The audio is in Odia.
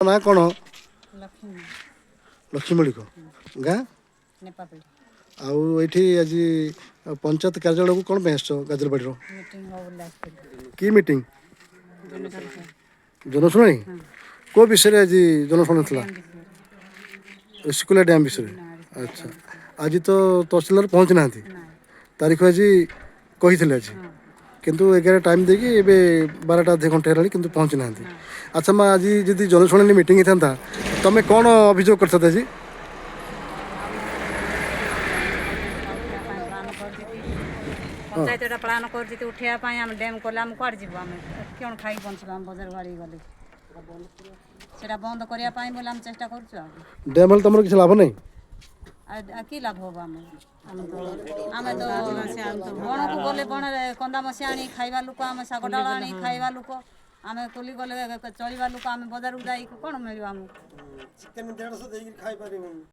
ନା କ'ଣ? ଲକ୍ଷ୍ମୀ। ଲକ୍ଷ୍ମୀ ମଳିକ, ଗାଁ? ନେପାପଲ୍ଲୀ। ଆଉ ଏଇଠି ଆଜି ପଞ୍ଚାୟତ କାର୍ଯ୍ୟାଳୟକୁ କ'ଣ ପାଇଁ ଆସିଛ ଗାଜଲବାଡ଼ିର? ମିଟିଂ ହବ ବୋଲି ଆସିଥିଲି। କି ମିଟିଂ? ଜନଶୁଣାଣି। କେଉଁ ବିଷୟରେ ଆଜି ଜନଶୁଣାଣି ଥିଲା? ଋଷିକୁଲ୍ୟା ଡ୍ୟାମ୍ ବିଷୟରେ। ଆଚ୍ଛା, ଆଜି ତ ତହସିଲଦାର ପହଞ୍ଚି ନାହାନ୍ତି। ତାରିଖ ଆଜି କହିଥିଲେ ଆଜି, କିନ୍ତୁ 11 ଟାଇମ୍ ଦେଇକି ଏବେ 12ଟା ଅଧେ ଘଣ୍ଟା ହେଲାଣି, କିନ୍ତୁ ପହଞ୍ଚି ନାହାନ୍ତି। ଆଚ୍ଛା ମା, ଆଜି ଯଦି ଜନଶୁଣାଣି ମିଟିଂ ହେଇଥାନ୍ତା, ତମେ କ'ଣ ଅଭିଯୋଗ କରିଥାନ୍ତେ ଆଜି? ପ୍ଲାନ୍ କରିଛି, ପଞ୍ଚାୟତଟା ପ୍ଲାନ୍ କରୁଛି ଉଠେଇବା ପାଇଁ। ଆମେ ଡ୍ୟାମ୍ କଲେ ଆମେ କୁଆଡ଼େ ଯିବୁ? ଆମେ କ'ଣ ଖାଇକି ବଞ୍ଚିବୁ? ଆମେ ବଜାର ବାଡ଼ିକି ଗଲେ ସେଇଟା ବନ୍ଦ କରିବା ପାଇଁ ବୋଲି ଆମେ ଚେଷ୍ଟା କରୁଛୁ। ଆଉ ଡ୍ୟାମ୍ ହେଲେ ତମର କିଛି ଲାଭ ନାହିଁ? ଆଉ କି ଲାଭ ହେବ ଆମର? ଆମେ ତ ବଣକୁ ଗଲେ ବଣରେ କନ୍ଦାମସି ଆଣି ଖାଇବା ଲୋକ, ଆମେ ଶାଗ ଡାଳ ଆଣି ଖାଇବା ଲୋକ, ଆମେ କୁଲି ଗଲେ ଚଳିବା ଲୋକ। ଆମେ ବଜାରକୁ ଯାଇକି କ'ଣ ମିଳିବ ଆମକୁ? ଚିକେନ 150 ଦେଇକି ଖାଇପାରିବୁନି।